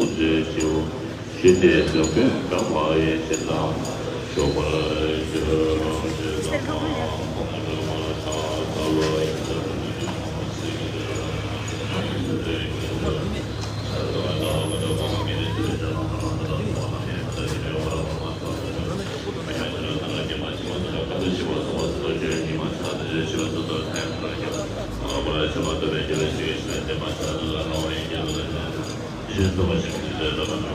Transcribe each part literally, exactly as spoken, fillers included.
ཐུགས་རྗེ་ཆེའོ། ཞི་བདེའི་ཞབས་བརྟན་བསྐྱངས་པ་ཡིས་ཕྱིར་ལམ་ཞུགས་པར་འགྱུར། ཞེས་བསམ་པ་སྨོན་ལམ་ཐོག་མར་ཕྱག་འཚལ་ལོ།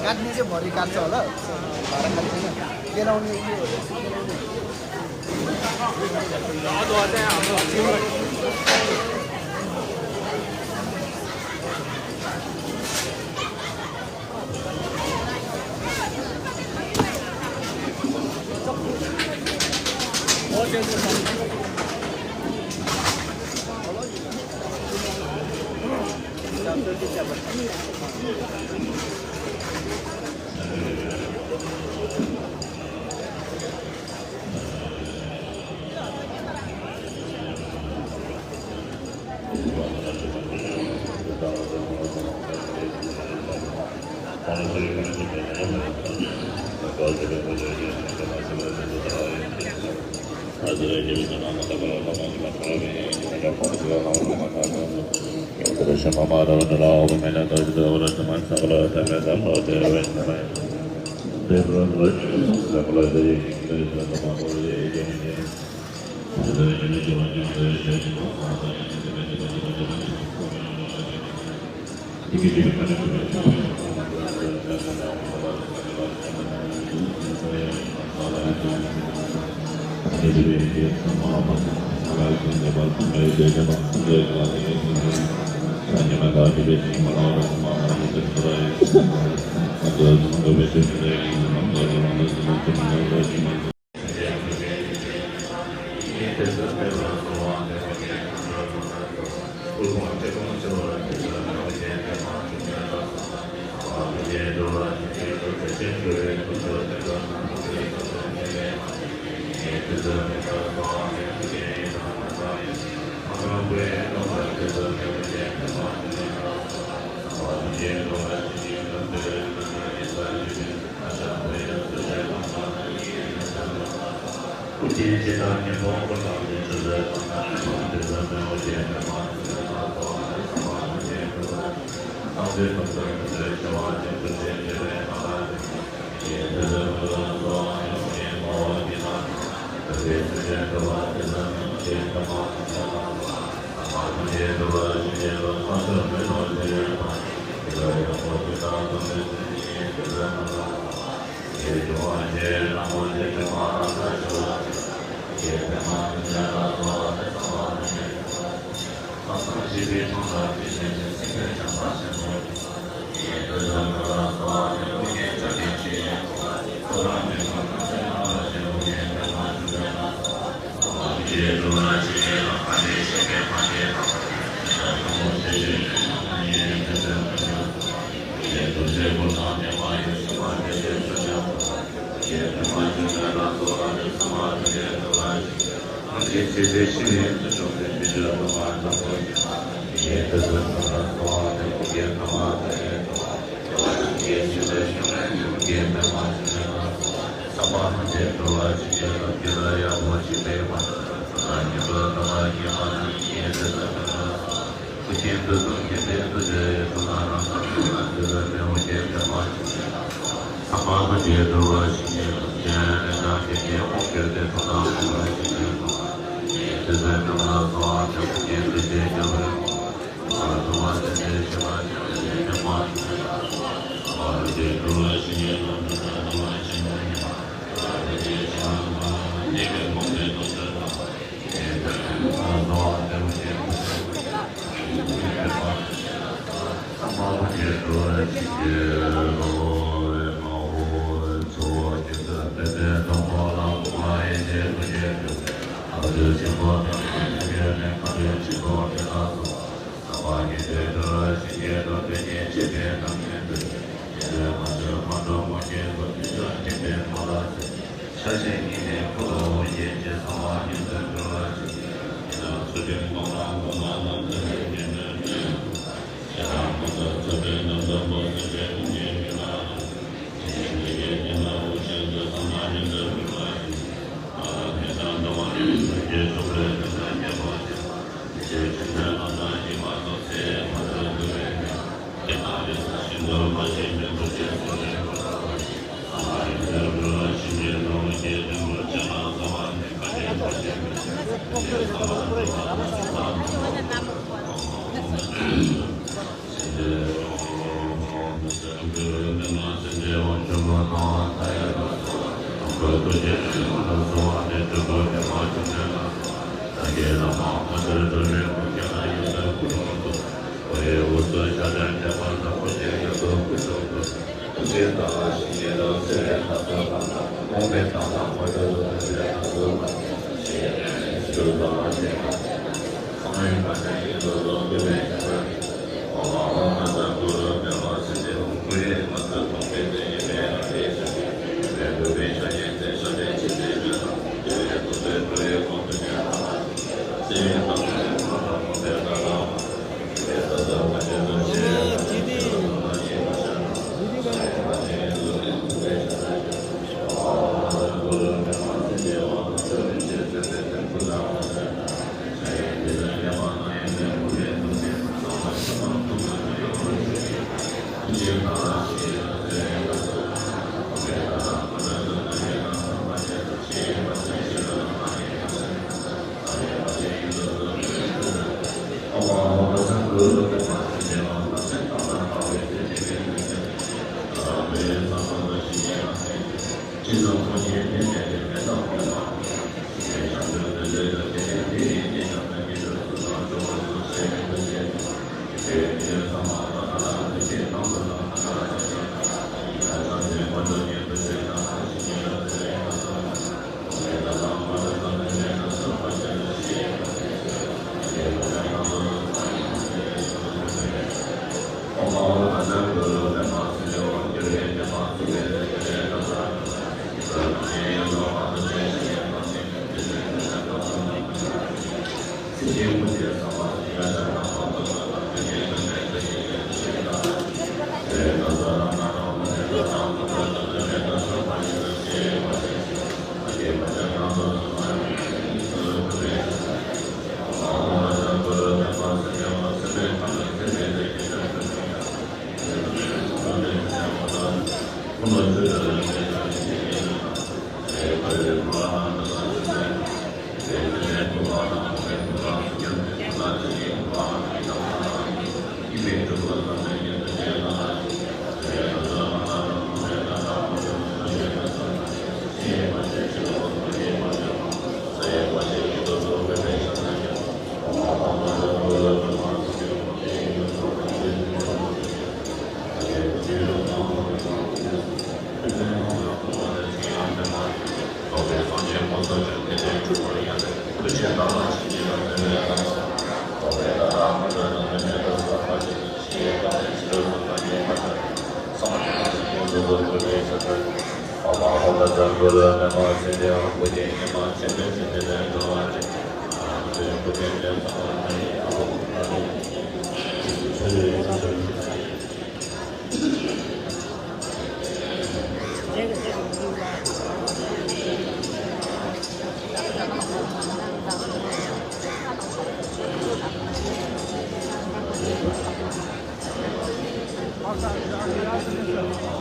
काट्ने चाहिँ भरि काट्छ होला, बाह्र काट्दैन। के लाउने, के हो?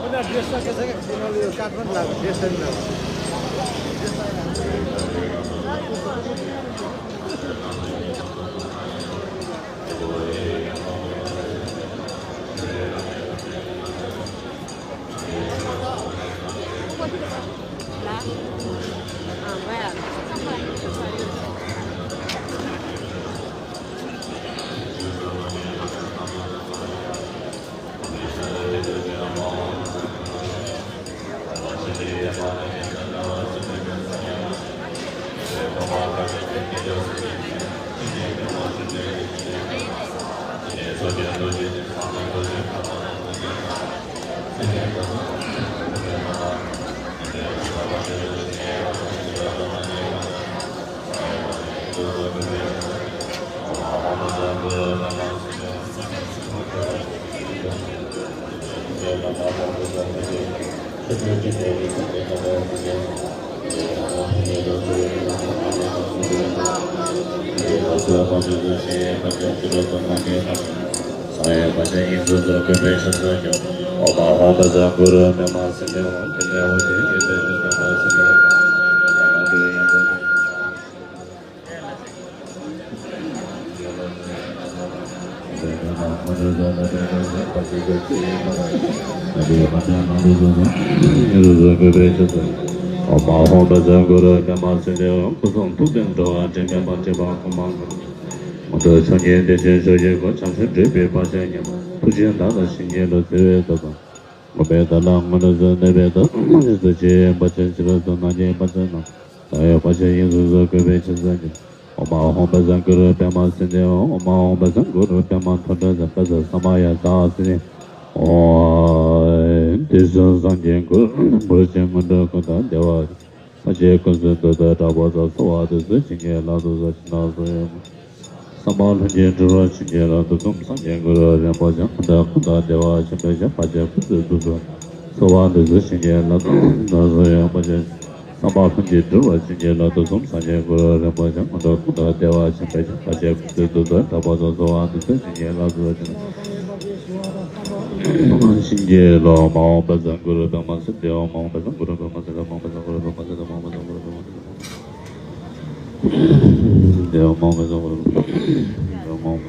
Kuna dress ta kaisa ka, tinale yo Kathmandu la dress ta ni la. ཨོཾ་ཨཱཿཧཱུྃ་བཛྲ་གུ་རུ་པདྨ་སིདྡྷི་ཧཱུྃ། ཏེ་ནེ་ཧོ་ཏེ་ཡེ་ཏེ་ཏེ་ཏེ་ཏེ་ཏེ་ཏེ། ཨོཾ་ཨཱཿཧཱུྃ་བཛྲ་གུ་རུ་པདྨ་སིདྡྷི་ཧཱུྃ། ཏ་ཡེ་བཛྲ་ཡེ་སོ་སོ་གུ་རུ་པདྨ་སིདྡྷི་ཧཱུྃ། ཨོཾ་ཨཱཿཧཱུྃ་བཛྲ་གུ་རུ་པདྨ་སིདྡྷི་ཧཱུྃ། ཨོཾ་ཨཱཿཧཱུྃ་བཛྲ་གུ་རུ་པདྨ་ཐོ་ཏྲ་ཛ་པ་ཛ་ས་མ་ཡ་ཛ་སིདྡྷི་ཧཱུྃ། དུས་གསུམ་སངས་རྒྱས་གུ་རུ་རིན་པོ་ཆེ། སྔོན་འགྲོ་ཀུན་དང་བདེ་བ། ཕ་ཆེ་ཀུན་བཟོད་འདི་ལྟར་གྲགས་པ་དང་། གསོལ་བ་འདེབས་སོ་བྱིན་གྱིས་བརླབ་ཏུ་གསོལ། བྱིན་ལ་གསོལ་ཡང་བསམ་པ་ལྷུན་གྱིས་འགྲུབ་པར་བྱིན་གྱིས་བརླབ་ཏུ་གསོལ། སངས་རྒྱས་གུ་རུ་རིན་པོ་ཆེ། སྔོན་འགྲོ་ཀུན་དང་བདེ་བ་ཆེན་པོའི་ཞིང་། ཕ་ཆེ་ཀུན་བཟོད་འདི་ལྟར། གསོལ་བ་འདེབས་སོ་བྱིན་གྱིས་བརླབ་ཏུ་གསོལ། ཡང་བསམ་པ་ལྷུན་གྱིས་འགྲུབ་པར་བྱིན་གྱིས་བརླབ་ཏུ་གསོལ། སངས་རྒྱས་གུ་རུ་རིན་པོ་ཆེ། སྔོན་འགྲོ་ཀུན་དང་བདེ་བ་ཆེན་པོའི་ཞིང་། ཕ་ཆེ་ཀུན་བཟོད་འདི་ལྟར་གྲགས་པ་དང་། གསོལ་བ་འདེབས་སོ་བྱིན་གྱིས་བརླབ་ཏུ་གསོལ། བྱིན་གྱིས་རློབས། ཨོཾ་ཨཱཿཧཱུྃ་བཛྲ་གུ་རུ་པདྨ་སིདྡྷི་ཧཱུྃ། ཨོཾ་ཨཱཿཧཱུྃ་བཛྲ་གུ་རུ་པདྨ་སིདྡྷི་ཧཱུྃ། ཨོཾ་ཨཱཿཧཱུྃ་བཛྲ་གུ་རུ་པདྨ་སིདྡྷི་ཧཱུྃ། ཨོཾ་ཨཱཿཧཱུྃ་བཛྲ་གུ་རུ་པདྨ་སིདྡྷི་ཧཱུྃ། ཨོཾ་ཨཱཿཧཱུྃ་བཛྲ་གུ་རུ་པདྨ་སིདྡྷི་ཧཱུྃ། ཨོཾ་ཨཱཿཧཱུྃ།